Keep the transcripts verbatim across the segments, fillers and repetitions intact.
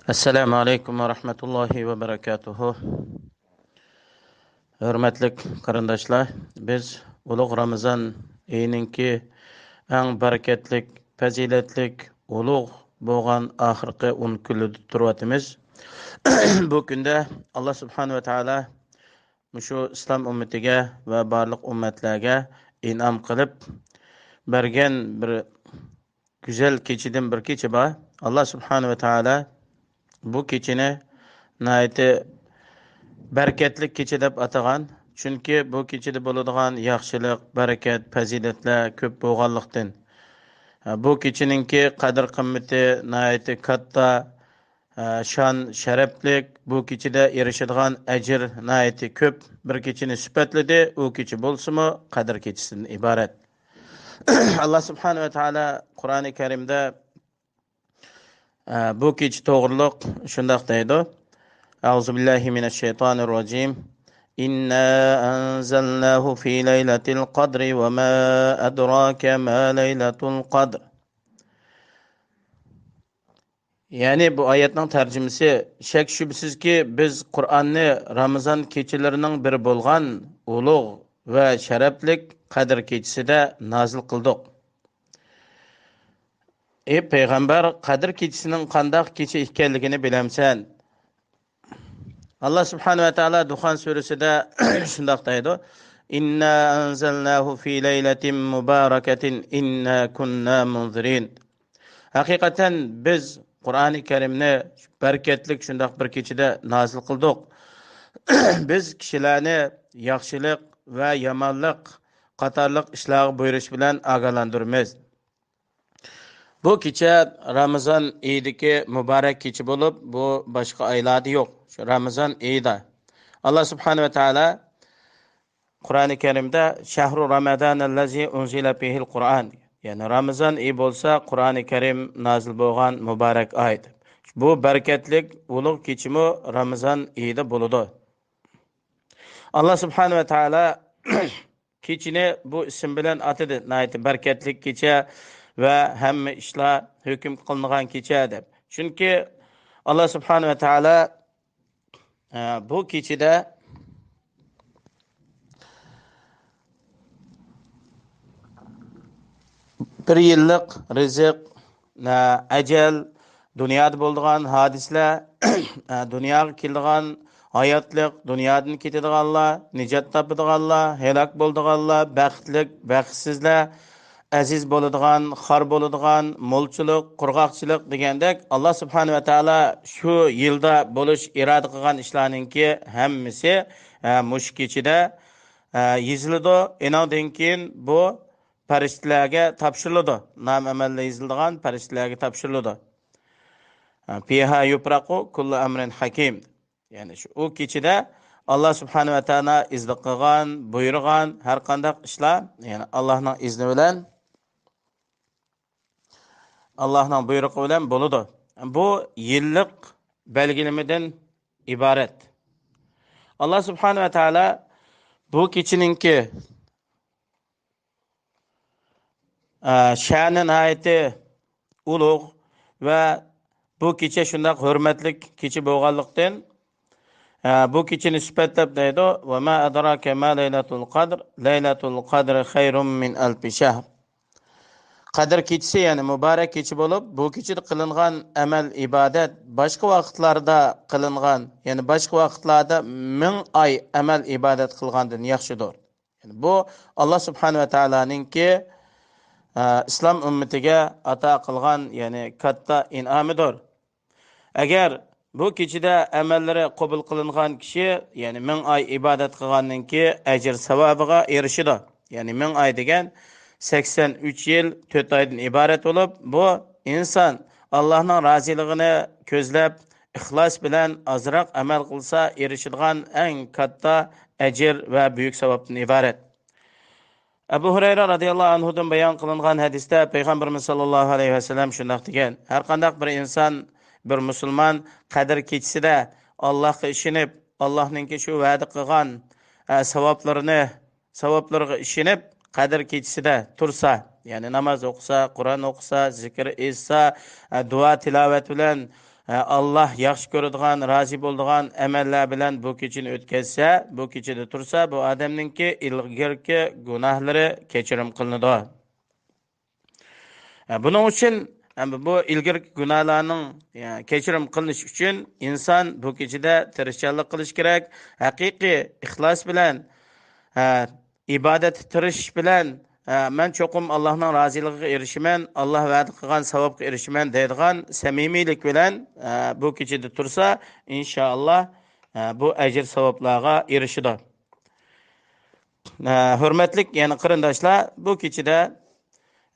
ئەسسالامۇ ئەلەيكۇم ۋە رەھمەتۇللاھى ۋە بەرەكاتۇھۇ. ھۆرمەتلىك قېرىنداشلار، بىز ئۇلۇغ رامىزان ئېيىنىڭكى ئەڭ بەرىكەتلىك، پەزىلەتلىك، ئۇلۇغ بولغان ئاخىرقى ئون كۈنلىرىدە تۇرۇۋاتىمىز. بۇ كۈندە ئاللا سۇبھانەھۇ ۋە تائالا مۇشۇ ئىسلام ئۈممىتىگە ۋە بارلىق ئۈممەتلەرگە ئىنئام قىلىپ بەرگەن بىر گۈزەل كېچىدىن بىر كېچە بار. ئاللا سۇبھانەھۇ ۋە تائالا بۇ كېچىنى ناھايىتى بەرىكەتلىك كېچە دەپ ئاتىغان. چۈنكى بۇ كېچىدە بولىدىغان ياخشىلىق، بەرىكەت، پەزىلەتلەر كۆپ بولغانلىقتىن، بۇ كېچىنىڭكى قەدىر-قىممىتى ناھايىتى كاتتا، شان-شەرەپلىك، بۇ كېچىدە ئېرىشىدىغان ئەجىر ناھايىتى كۆپ. بىر كېچىنى سۈپەتلىدى، ئۇ كېچە بولسىمۇ قەدىر كېچىسىدىن ئىبارەت. ئاللا سۇبھانەھۇ ۋە تائالا قۇرئانى كەرىمدە ئە، بۇ كېچە توغرۇلۇق شۇنداق دەيدۇ. أعوذ بالله من الشيطان الرجيم. إنا أنزلناه في ليلة القدر وما أدراك ما ليلة القدر. يەنى بۇ ئايەتنىڭ تەرجىمىسى، شەك-شۈبھىسىزكى، بىز قۇرئاننى رامىزان كېچىلىرىنىڭ بىرى بولغان ئۇلۇغ ۋە شەرەپلىك قەدىر كېچىسىدە نازىل قىلدۇق. ئى پەيغەمبەر، قەدىر كېچىسىنىڭ قانداق كېچە ئىكەنلىكىنى بىلەمسەن؟ ئاللا سۇبھانەھۇ ۋە تائالا دۇخان سۈرىسىدە شۇنداق دەيدۇ، إنا أنزلناه في ليلة مباركة إنا كنا منذرين. ھەقىقەتەن بىز قۇرئانى كەرىمنى بەرىكەتلىك شۇنداق بىر كېچىدە نازىل قىلدۇق. بىز كىشىلەرنى ياخشىلىق ۋە يامانلىق قاتارلىق ئىشلارغا بۇيرۇش بىلەن ئاگاھلاندۇرىمىز. بۇ كېچە رامىزان ئېيىدىكى مۇبارەك كېچە بولۇپ، بۇ باشقا ئايلاردا يوق. شۇ رامىزان ئېيىدا. ئاللا سۇبھانەھۇ ۋە تائالا قۇرئانى كەرىمدە شەھرۇ رامەزانەللەزى ئۇنزىلە فىھىل قۇرئان، يەنى رامىزان ئېيى بولسا قۇرئانى كەرىم نازىل بولغان مۇبارەك ئاي. بۇ بەرىكەتلىك ئۇلۇغ كېچىمۇ رامىزان ئېيىدا بولىدۇ. ئاللا سۇبھانەھۇ ۋە تائالا كېچىنى بۇ ئىسىم بىلەن ئاتىدى، ناھايىتى بەرىكەتلىك كېچە ۋە ھەممە ئىشلار ھۆكۈم قىلىنغان كېچە دەپ. چۈنكى ئاللا سۇبھانەھۇ ۋە تائالا، ئە، بۇ كېچىدە بىر يىللىق رىزىق، ئە، ئەجەل، دۇنيادا بولىدىغان ھادىسىلەر، ئە، دۇنياغا كېلىدىغان ھاياتلىق، دۇنيادىن كېتىدىغانلار، نىجات تاپىدىغانلار، ھالاك بولىدىغانلار، بەختلىك، بەختسىزلەر، ئەزىز بولىدىغان، خار بولىدىغان، مولچىلىق، قۇرغاقچىلىق دېگەندەك، ئاللا سۇبھانەھۇ ۋە تائالا شۇ يىلدا بولۇش ئىرادە قىلغان ئىشلارنىڭكى ھەممىسى، ئە، مۇشۇ كېچىدە، ئە، يېزىلىدۇ. ئېنىڭدىن كېيىن بۇ پەرىشتىلەرگە تاپشۇرۇلىدۇ. نام ئەمەللەر يېزىلىدىغان پەرىشتىلەرگە تاپشۇرۇلىدۇ. فىھا يۇفرەقۇ كۇللۇ ئەمرىن ھەكىم. يەنى شۇ، ئۇ كېچىدە ئاللا سۇبھانەھۇ ۋە تائالا ئىزنى قىلغان، بۇيرۇغان ھەر قانداق ئىشلار، يەنى ئاللانىڭ ئىزنى بىلەن، ئاللانىڭ بۇيرۇقى بىلەن بولىدۇ. بۇ يىللىق بەلگىلىمىدىن ئىبارەت. ئاللا سۇبھانەھۇ ۋە تائالا بۇ كېچىنىڭكى ئە، شەنى ناھايىتى ئۇلۇغ ۋە بۇ كېچە شۇنداق ھۆرمەتلىك كېچە بولغانلىقتىن، ئە، بۇ كېچىنى سۈپەتلەپ دەيدۇ، وما أدراك ما ليلة القدر، ليلة القدر خير من ألف شهر. قەدىر كېچىسى، يەنى مۇبارەك كېچە بولۇپ، بۇ كېچىدە قىلىنغان ئەمەل ئىبادەت باشقا ۋاقىتلاردا قىلىنغان، يەنى باشقا ۋاقىتلاردا مىڭ ئاي ئەمەل ئىبادەت قىلغاندىن ياخشىدۇر. يەنى بۇ ئاللا سۇبھانەھۇ ۋە تائالانىڭكى، ئە، ئىسلام ئۈممىتىگە ئاتا قىلغان، يەنى كاتتا ئىنئامىدۇر. ئەگەر بۇ كېچىدە ئەمەللىرى قوبۇل قىلىنغان كىشى، يەنى مىڭ ئاي ئىبادەت قىلغاندىن كېيىن ئەجىر ساۋابىغا ئېرىشىدۇ. يەنى مىڭ ئاي دېگەن سەكسەن ئۈچ يىل تۆت ئايدىن ئىبارەت بولۇپ، بۇ ئىنسان ئاللانىڭ رازىلىقىنى كۆزلەپ، ئىخلاس بىلەن ئازراق ئەمەل قىلسا ئېرىشىدىغان ئەڭ كاتتا ئەجىر ۋە بۈيۈك ساۋابتىن ئىبارەت. ئەبۇ ھۇرەيرە رازىياللاھۇ ئەنھۇدىن بايان قىلىنغان ھەدىستە پەيغەمبىرىمىز ساللاللاھۇ ئەلەيھى ۋەسەللەم شۇنداق دېگەن، ھەر قانداق بىر ئىنسان، بىر مۇسۇلمان قەدىر كېچىسىدە ئاللاھقا ئىشىنىپ، ئاللاھنىڭكى شۇ ۋەدە قىلغان، ئە، ساۋابلىرىنى ساۋابلىرىغا ئىشىنىپ، قەدىر كېچىسىدە تۇرسا، يەنى ناماز ئوقۇسا، قۇرئان ئوقۇسا، زىكىر ئېيتسا، ئە، دۇئا تىلاۋەت بىلەن ئە، ئاللاھ ياخشى كۆرىدىغان، رازى بولىدىغان ئەمەللەر بىلەن بۇ كېچىنى ئۆتكەزسە، بۇ كېچىدە تۇرسا، بۇ ئادەمنىڭكى ئىلگىرىكى گۇناھلىرى كەچۈرۈم قىلىنىدۇ. ئە، بۇنىڭ ئۈچۈن، ئە، بۇ ئىلگىرىكى گۇناھلارنىڭ، ئە، كەچۈرۈم قىلىنىش ئۈچۈن ئىنسان بۇ كېچىدە تىرىشچانلىق قىلىش كېرەك. ھەقىقىي ئىخلاس بىلەن، ئە، ئىبادەتتە تىرىشىش بىلەن، ئە، مەن چوقۇم ئاللاھنىڭ رازىلىقىغا ئېرىشىمەن، ئاللاھ ۋەدە قىلغان ساۋابقا ئېرىشىمەن دەيدىغان سەمىمىيلىك بىلەن، ئە، بۇ كېچىدە تۇرسا، ئىنشائاللاھ، ئە، بۇ ئەجىر ساۋابلارغا ئېرىشىدۇ. ئە، ھۆرمەتلىك يەنە قېرىنداشلار، بۇ كېچىدە،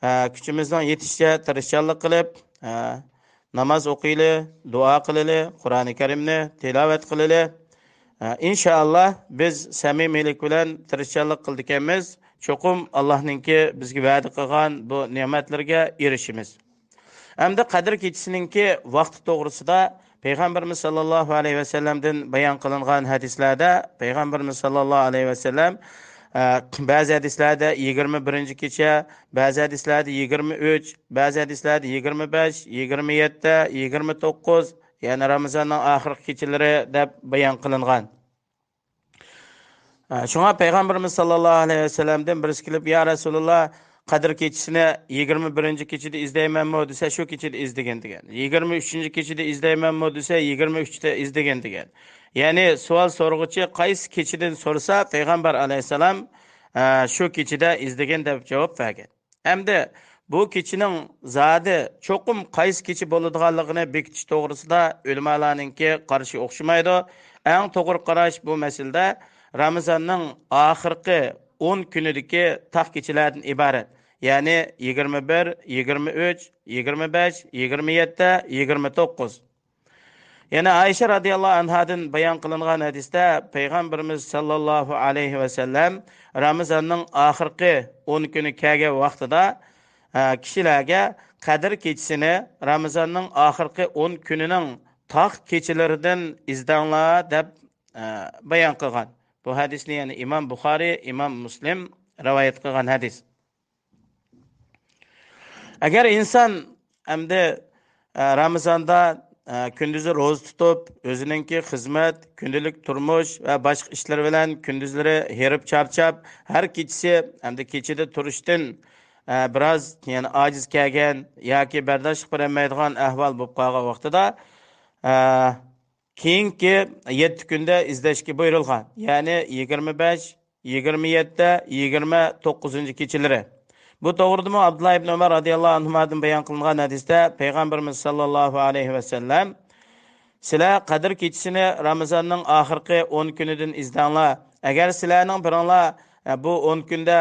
ئە، كۈچىمىزنىڭ يېتىشىچە تىرىشچانلىق قىلىپ، ئە، ناماز ئوقۇيلى، دۇئا قىلىلى، قۇرئانى كەرىمنى تىلاۋەت قىلىلى. ئە، ئىنشائاللاھ، بىز سەمىمىيلىك بىلەن تىرىشچانلىق قىلىدىكەنمىز، چوقۇم ئاللاھنىڭكى بىزگە ۋەدە قىلغان بۇ نېمەتلىرىگە ئېرىشىمىز. ئەمدى قەدىر كېچىسىنىڭكى ۋاقتى توغرىسىدا پەيغەمبىرىمىز ساللاللاھۇ ئەلەيھى ۋەسەللەمدىن بايان قىلىنغان ھەدىسلەردە، پەيغەمبىرىمىز ساللاللاھۇ ئەلەيھى ۋەسەللەم، ئە، بەزى ھەدىسلەردە يىگىرمە بىرىنچى كېچە، بەزى ھەدىسلەردە يىگىرمە ئۈچ، بەزى ھەدىسلەردە يىگىرمە بەش، يىگىرمە يەتتە، يىگىرمە توققۇز، يەنى رامىزاننىڭ ئاخىرقى كېچىلىرى دەپ بايان قىلىنغان. ئە، شۇڭا پەيغەمبىرىمىز ساللاللاھۇ ئەلەيھى ۋەسەللەمدىن بىرسى كېلىپ، يا رەسۇلاللا، قەدىر كېچىسىنى يىگىرمە بىرىنچى كېچىدە ئىزدەيمەنمۇ دېسە، شۇ كېچىدە ئىزدىگىن دېگەن. يىگىرمە ئۈچىنچى كېچىدە ئىزدەيمەنمۇ دېسە، يىگىرمە ئۈچتە ئىزدىگىن دېگەن. يەنى سوئال سورىغۇچى قايسى كېچىدىن سورىسا، پەيغەمبەر ئەلەيھىسسالام، ئە، شۇ كېچىدە ئىزدىگىن دەپ جاۋاب بەرگەن. ئەمدى بۇ كېچىنىڭ زادى چوقۇم قايسى كېچە بولىدىغانلىقىنى بېكىتىش توغرىسىدا ئۆلىمالارنىڭكى قارىشى ئوخشىمايدۇ. ئەڭ توغرا قاراش بۇ مەسىلىدە رامىزاننىڭ ئاخىرقى ئون كۈنىدىكى تاق كېچىلەردىن ئىبارەت. يەنى يىگىرمە بىر، يىگىرمە ئۈچ، يىگىرمە بەش، يىگىرمە يەتتە، يىگىرمە توققۇز. يەنە ئائىشە رازىياللاھۇ ئەنھادىن بايان قىلىنغان ھەدىستە پەيغەمبىرىمىز ساللاللاھۇ ئەلەيھى ۋەسەللەم رامىزاننىڭ ئاخىرقى ئون كۈنى كەلگەن ۋاقتىدا، ئە، كىشىلەرگە قەدىر كېچىسىنى رامىزاننىڭ ئاخىرقى ئون كۈنىنىڭ تاق كېچىلىرىدىن ئىزدەڭلار دەپ، ئە، بايان قىلغان. بۇ ھەدىسنى يەنە ئىمام بۇخارىي، ئىمام مۇسلىم رىۋايەت قىلغان ھەدىس. ئەگەر ئىنسان ئەمدى، ئە، رامىزاندا، ئە، كۈندۈزى روزا تۇتۇپ، ئۆزىنىڭكى خىزمەت، كۈندىلىك تۇرمۇش ۋە باشقا ئىشلىرى بىلەن كۈندۈزلىرى ھېرىپ چارچاپ، ھەر كېچىسى ئەمدى كېچىدە تۇرۇشتىن، ئە، بىراز، يەنى ئاجىز كەلگەن ياكى بەرداشلىق بېرەلمەيدىغان ئەھۋال بولۇپ قالغان ۋاقتىدا، ئە، كېيىنكى يەتتە كۈندە ئىزدەشكە بۇيرۇلغان. يەنى يىگىرمە بەش، يىگىرمە يەتتە، يىگىرمە توققۇزىنچى كېچىلىرى. بۇ توغرىدىمۇ ئابدۇللا ئىبن ئۆمەر رازىياللاھۇ ئەنھۇمادىن بايان قىلىنغان ھەدىستە پەيغەمبىرىمىز ساللاللاھۇ ئەلەيھى ۋەسەللەم، سىلەر قەدىر كېچىسىنى رامىزاننىڭ ئاخىرقى ئون كۈنىدىن ئىزدەڭلار. ئەگەر سىلەرنىڭ بىرىڭلار، ئە، بۇ ئون كۈندە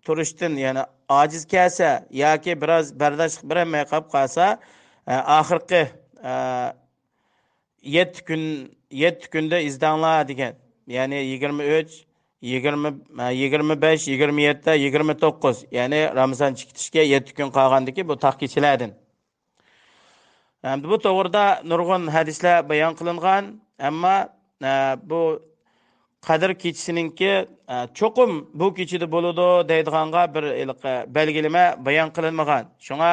تۇرۇشتىن، يەنى ئاجىز كەلسە ياكى بىراز بەرداشلىق بېرەلمەي قاپ قالسا، ئە، ئاخىرقى، ئە، يەتتە كۈن، يەتتە كۈندە ئىزدەڭلار دېگەن. يەنى يىگىرمە ئۈچ، يىگىرمە، يىگىرمە بەش، يىگىرمە يەتتە، يىگىرمە توققۇز. يەنى رامىزان چىقىشكە يەتتە كۈن قالغاندىكى بۇ تاق كېچىلەردىن. ئەمدى بۇ توغرىدا نۇرغۇن ھەدىسلەر بايان قىلىنغان. ئەمما، ئە، بۇ قەدىر كېچىسىنىڭكى، ئە، چوقۇم بۇ كېچىدە بولىدۇ دەيدىغانغا بىر ھېلىقى بەلگىلىمە بايان قىلىنمىغان. شۇڭا،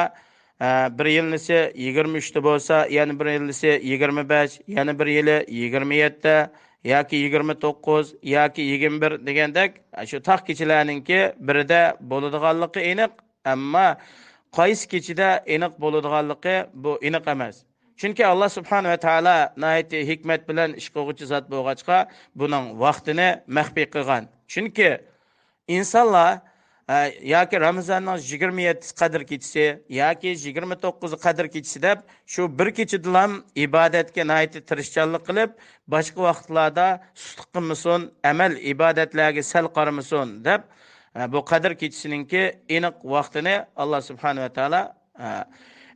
ئە، بىر يىلىسى يىگىرمە ئۈچتە بولسا، يەنە بىر يىلىسى يىگىرمە بەش، يەنە بىر يىلى يىگىرمە يەتتە ياكى يىگىرمە توققۇز ياكى يىگىرمە بىر دېگەندەك، شۇ تاق كېچىلەرنىڭكى بىرىدە بولىدىغانلىقى ئېنىق. ئەمما قايسى كېچىدە ئېنىق بولىدىغانلىقى بۇ ئېنىق ئەمەس. چۈنكى ئاللا سۇبھانە ۋە تائالا ناھايىتى ھېكمەت بىلەن ئىش قىلغۇچى زات بولغاچقا، بۇنىڭ ۋاقتىنى مەخپىي قىلغان. چۈنكى ئىنسانلار، ئە، ياكى رامىزاننىڭ يىگىرمە يەتتىسى قەدىر كېچىسى ياكى يىگىرمە توققۇزى قەدىر كېچىسى دەپ، شۇ بىر كېچىدىلام ئىبادەتكە ناھايىتى تىرىشچانلىق قىلىپ، باشقا ۋاقىتلاردا سۇسلۇق قىلمىسۇن، ئەمەل ئىبادەتلەرگە سەل قارىمىسۇن دەپ، ئە، بۇ قەدىر كېچىسىنىڭكى ئېنىق ۋاقتىنى ئاللا سۇبھانە ۋە تائالا، ئە،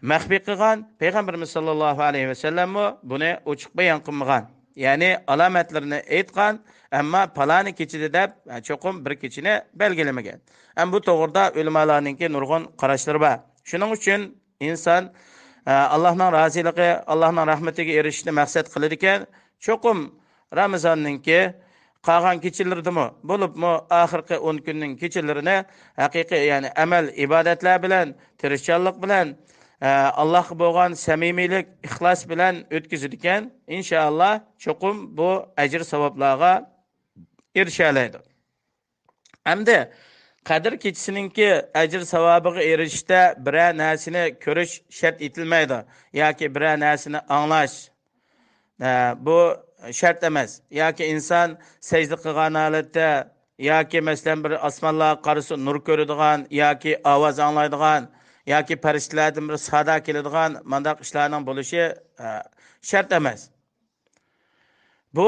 مەخپىي قىلغان. پەيغەمبىرىمىز ساللاللاھۇ ئەلەيھى ۋەسەللەممۇ بۇنى ئوچۇق بايان قىلمىغان. يەنى ئالامەتلىرىنى ئېيتقان، ئەمما پالانى كېچىدە دەپ، ئە، چوقۇم بىر كېچىنى بەلگىلىمىگەن. ھەم بۇ توغرىدا ئۆلىمالارنىڭكى نۇرغۇن قاراشلىرى بار. شۇنىڭ ئۈچۈن ئىنسان، ئە، ئاللاھنىڭ رازىلىقى، ئاللاھنىڭ رەھمىتىگە ئېرىشىشنى مەقسەت قىلىدىكەن، چوقۇم رامىزاننىڭكى قالغان كېچىلىرىدىمۇ، بولۇپمۇ ئاخىرقى ئون كۈننىڭ كېچىلىرىنى ھەقىقىي، يەنى ئەمەل ئىبادەتلەر بىلەن، تىرىشچانلىق بىلەن، ئە، ئاللاھقا بولغان سەمىمىيلىك، ئىخلاس بىلەن ئۆتكۈزىدىكەن، ئىنشائاللا، چوقۇم بۇ ئەجىر ساۋابلارغا ئېرىشەلەيدۇ. ئەمدى قەدىر كېچىسىنىڭكى ئەجىر ساۋابىغا ئېرىشىشتە بىرەر نەرسىنى كۆرۈش شەرت ئېتىلمەيدۇ ياكى بىرەر نەرسىنى ئاڭلاش. ئە، بۇ شەرت ئەمەس. ياكى ئىنسان سەجدە قىلغان ھالەتتە، ياكى مەسىلەن بىر ئاسمانلارغا قارىسا نۇر كۆرىدىغان، ياكى ئاۋاز ئاڭلايدىغان، ياكى پەرىشتىلەردىن بىر سادا كېلىدىغان مانداق ئىشلارنىڭ بولۇشى، ئە، شەرت ئەمەس. بۇ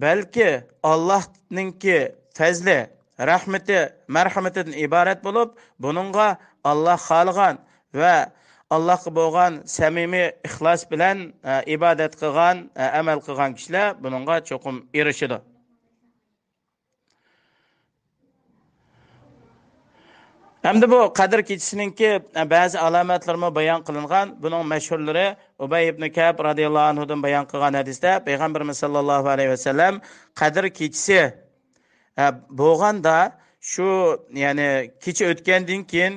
بەلكى ئاللاھنىڭكى پەزلى، رەھمىتى، مەرھىمىتىدىن ئىبارەت بولۇپ، بۇنىڭغا ئاللاھ خالىغان ۋە ئاللاھقا بولغان سەمىمىي ئىخلاس بىلەن، ئە، ئىبادەت قىلغان، ئە، ئەمەل قىلغان كىشىلەر بۇنىڭغا چوقۇم ئېرىشىدۇ. ئەمدى بۇ قەدىر كېچىسىنىڭكى بەزى ئالامەتلىرىمۇ بايان قىلىنغان. بۇنىڭ مەشھۇرلىرى ئۇبەي ئىبنى كەئب رازىياللاھۇ ئەنھۇدىن بايان قىلغان ھەدىستە پەيغەمبىرىمىز ساللاللاھۇ ئەلەيھى ۋەسەللەم قەدىر كېچىسى، ئە، بولغاندا شۇ، يەنى كېچە ئۆتكەندىن كېيىن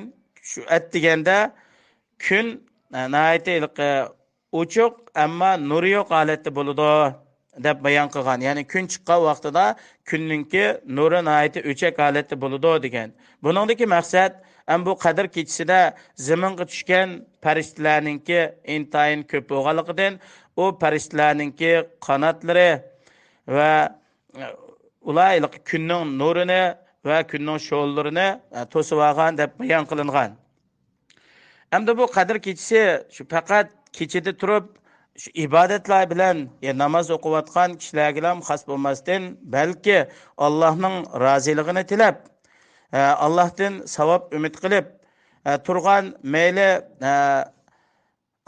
شۇ ئەتىگەندە كۈن، ئە، ناھايىتى ھېلىقى ئوچۇق، ئەمما نۇرى يوق ھالەتتە بولىدۇ، دەپ بايان قىلغان. يەنى كۈن چىققان ۋاقتىدا كۈننىڭكى نۇرى ناھايىتى ئۆچەك ھالەتتە بولىدۇ، دېگەن. بۇنىڭدىكى مەقسەت، ئەم، بۇ قەدىر كېچىسىدە زېمىنغا چۈشكەن پەرىشتىلەرنىڭكى ئىنتايىن كۆپ بولغانلىقىدىن، ئۇ پەرىشتىلەرنىڭكى قاناتلىرى ۋە، ئۇلار ھېلىقى كۈننىڭ نۇرىنى ۋە كۈننىڭ شولىلىرىنى، ئە، توسۇۋالغان دەپ بايان قىلىنغان. ئەمدى بۇ قەدىر كېچىسى شۇ پەقەت كېچىدە تۇرۇپ، شۇ ئىبادەتلەر بىلەن، يا ناماز ئوقۇۋاتقان كىشىلەرگىلا خاس بولماستىن، بەلكى ئاللاھنىڭ رازىلىقىنى تىلەپ، ئە، ئاللاھتىن ساۋاب ئۈمىد قىلىپ، ئە، تۇرغان مەيلى، ئە،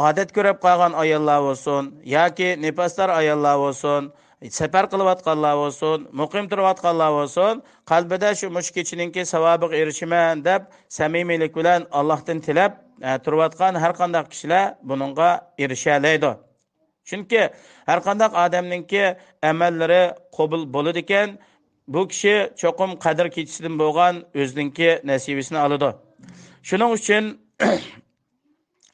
ئادەت كۆرۈپ قالغان ئاياللار بولسۇن ياكى نىپاسدار ئاياللار بولسۇن، سەپەر قىلىۋاتقانلار بولسۇن، مۇقىم تۇرۇۋاتقانلار بولسۇن، قەلبىدە شۇ مۇشۇ كېچىنىڭكى ساۋابىغا ئېرىشىمەن دەپ سەمىمىيلىك بىلەن ئاللاھتىن تىلەپ، ئە، تۇرۇۋاتقان ھەر قانداق كىشىلەر بۇنىڭغا ئېرىشەلەيدۇ. چۈنكى ھەر قانداق ئادەمنىڭكى ئەمەللىرى قوبۇل بولىدىكەن، بۇ كىشى چوقۇم قەدىر كېچىسىدىن بولغان ئۆزىنىڭكى نەسىۋىسىنى ئالىدۇ. شۇنىڭ ئۈچۈن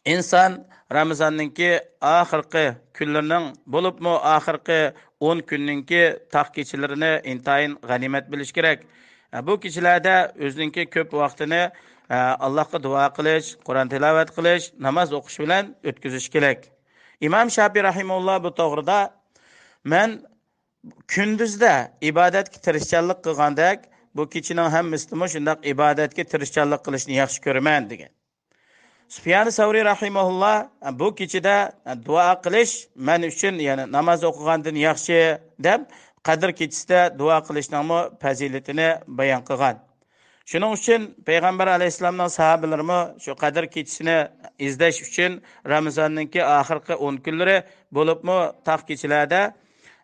ئىنسان رامىزاننىڭكى ئاخىرقى كۈنلىرىنىڭ، بولۇپمۇ ئاخىرقى ئون كۈننىڭكى تاق كېچىلىرىنى ئىنتايىن غەنىيمەت بىلىش كېرەك. بۇ كېچىلەردە ئۆزىنىڭكى كۆپ ۋاقتىنى، ئە، ئاللاھقا دۇئا قىلىش، قۇرئان تىلاۋەت قىلىش، ناماز ئوقۇش بىلەن ئۆتكۈزۈش كېرەك. ئىمام شاپىي رەھىمەھۇللا بۇ توغرىدا، مەن كۈندۈزدە ئىبادەتكە تىرىشچانلىق قىلغاندەك، بۇ كېچىنىڭ ھەممىسىدىمۇ شۇنداق ئىبادەتكە تىرىشچانلىق قىلىشنى ياخشى كۆرىمەن، دېگەن. سۇپيان سەۋرى رەھىمەھۇللا، بۇ كېچىدە دۇئا قىلىش مەن ئۈچۈن، يەنى ناماز ئوقۇغاندىن ياخشى، دەپ، قەدىر كېچىسىدە دۇئا قىلىشنىڭمۇ پەزىلىتىنى بايان قىلغان. شۇنىڭ ئۈچۈن پەيغەمبەر ئەلەيھىسسالامنىڭ ساھابىلىرىمۇ شۇ قەدىر كېچىسىنى ئىزدەش ئۈچۈن رامىزاننىڭكى ئاخىرقى ئون كۈنلىرى، بولۇپمۇ تاق كېچىلەردە،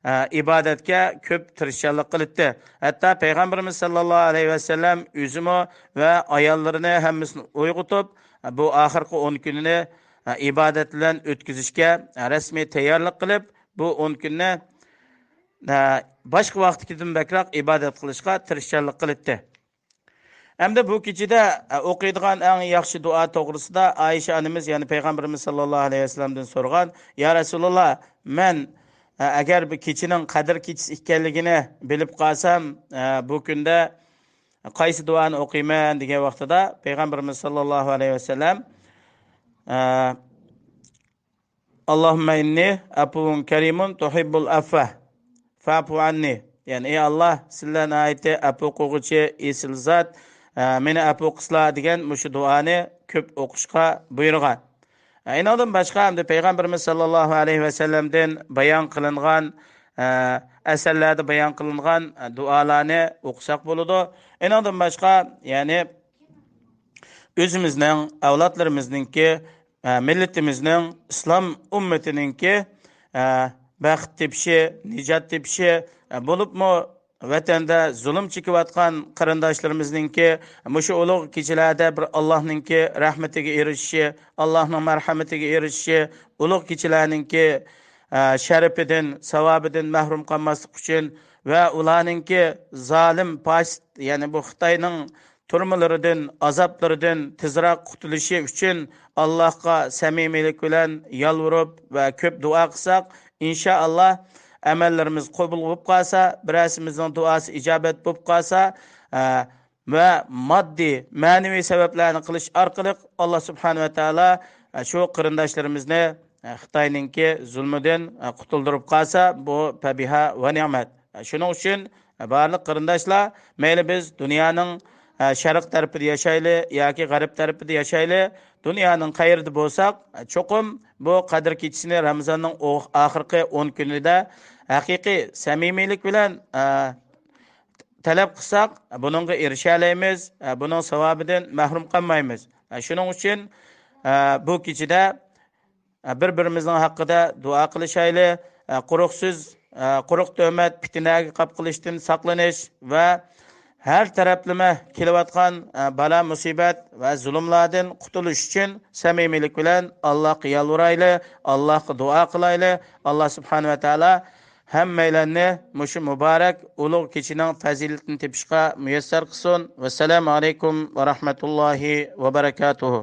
ئە، ئىبادەتكە كۆپ تىرىشچانلىق قىلاتتى. ھەتتا پەيغەمبىرىمىز ساللاللاھۇ ئەلەيھى ۋەسەللەم ئۆزىمۇ ۋە ئاياللىرىنى ھەممىسىنى ئويغىتىپ، بۇ ئاخىرقى ئون كۈنىنى، ئە، ئىبادەت بىلەن ئۆتكۈزۈشكە، ئە، رەسمىي تەييارلىق قىلىپ، بۇ ئون كۈننى، ئە، باشقا ۋاقىتتىكىدىن بەكرەك ئىبادەت قىلىشقا تىرىشچانلىق قىلاتتى. ئەمدى بۇ كېچىدە، ئە، ئوقۇيدىغان ئەڭ ياخشى دۇئا توغرىسىدا ئائىشە ئانىمىز، يەنى پەيغەمبىرىمىز ساللاللاھۇ ئەلەيھى ۋەسەللەمدىن سورىغان، يا رەسۇلاللا، مەن، ئە، ئەگەر بىر كېچىنىڭ قەدىر كېچىسى ئىكەنلىكىنى بىلىپ قالسام، ئە، بۇ كۈندە قايسى دۇئانى ئوقۇيمەن دېگەن ۋاقتىدا پەيغەمبىرىمىز ساللاللاھۇ ئەلەيھى ۋەسەللەم، ئە، ئاللاھۇممە ئىننى ئەپۇۋۇن كەرىمۇن تۇھىببۇل ئەفۋە فەئپۇ ئەننى. يەنى، ئەي ئاللاھ، سىلەر ناھايىتى ئەپۇ قىلغۇچى، ئېسىل زات، ئە، مېنى ئەپۇ قىلسىلا، دېگەن مۇشۇ دۇئانى كۆپ ئوقۇشقا بۇيرۇغان. ئە، ئېنىڭدىن باشقا، ئەمدى پەيغەمبىرىمىز ساللاللاھۇ ئەلەيھى ۋەسەللەمدىن بايان قىلىنغان، ئە، ئەسەرلەردە بايان قىلىنغان، ئە، دۇئالارنى ئوقۇساق بولىدۇ. ئېنىڭدىن باشقا، يەنى، ئۆزىمىزنىڭ، ئەۋلادلىرىمىزنىڭكى، ئە، مىللىتىمىزنىڭ، ئىسلام ئۈممىتىنىڭكى، ئە، بەخت تېپىشى، نىجات تېپىشى، ئە، بولۇپمۇ ۋەتەندە زۇلۇم چېكىۋاتقان قېرىنداشلىرىمىزنىڭكى مۇشۇ ئۇلۇغ كېچىلەردە بىر ئاللاھنىڭكى رەھمىتىگە ئېرىشىشى، ئاللاھنىڭ مەرھەمىتىگە ئېرىشىشى، ئۇلۇغ كېچىلەرنىڭكى، ئە، شەرىپىدىن، ساۋابىدىن مەھرۇم قالماسلىق ئۈچۈن ۋە ئۇلارنىڭكى زالىم، پاشىست، يەنى بۇ خىتاينىڭ تۈرمىلىرىدىن، ئازابلىرىدىن تېزراق قۇتۇلۇشى ئۈچۈن ئاللاھقا سەمىمىيلىك بىلەن يالۋۇرۇپ ۋە كۆپ دۇئا قىلساق، ئىنشائاللا، ئەمەللىرىمىز قوبۇل بولۇپ قالسا، بىرەرسىمىزنىڭ دۇئاسى ئىجابەت بولۇپ قالسا، ئە، ۋە ماددىي، مەنىۋى سەۋەبلەرنى قىلىش ئارقىلىق، ئاللا سۇبھانەھۇ ۋە تائالا، ئە، شۇ قېرىنداشلىرىمىزنى، ئە، خىتاينىڭكى زۇلمىدىن، ئە، قۇتۇلدۇرۇپ قالسا، بۇ پەبىھا ۋە نېمەت. ئە، شۇنىڭ ئۈچۈن، ئە، بارلىق قېرىنداشلار، مەيلى بىز دۇنيانىڭ، ئە، شەرق تەرىپىدە ياشايلى ياكى غەرب تەرىپىدە ياشايلى، دۇنيانىڭ قەيىرىدە بولساق، ئە، چوقۇم بۇ قەدىر كېچىسىنى رامىزاننىڭ ئو-، ئاخىرقى ئون كۈنىدە ھەقىقىي سەمىمىيلىك بىلەن، ئە، تەلەپ قىلساق، بۇنىڭغا ئېرىشەلەيمىز، بۇنىڭ ساۋابىدىن مەھرۇم قالمايمىز. شۇنىڭ ئۈچۈن، بۇ كېچىدە بىر-بىرىمىزنىڭ ھەققىدە دۇئا قىلىشايلى. قۇرۇق سۆز، قۇرۇق تۆھمەت، پىتنەگە قاپقىلىشتىن ساقلىنىش ۋە ھەر تەرەپلىمە كېلىۋاتقان بالا-مۇسىبەت ۋە زۇلۇملاردىن قۇتۇلۇش ئۈچۈن سەمىمىيلىك بىلەن ئاللاھقا يالۋۇرايلى، ئاللاھقا دۇئا قىلايلى. ئاللا سۇبھانەھۇ ۋە تائالا ھەممەيلەننى مۇشۇ مۇبارەك ئۇلۇغ كېچىنىڭ پەزىلىتىنى تېپىشقا مۇيەسسەر قىلسۇن. ۋەسسالامۇ ئەلەيكۇم ۋە رەھمەتۇللاھى ۋە بەرەكاتۇھۇ.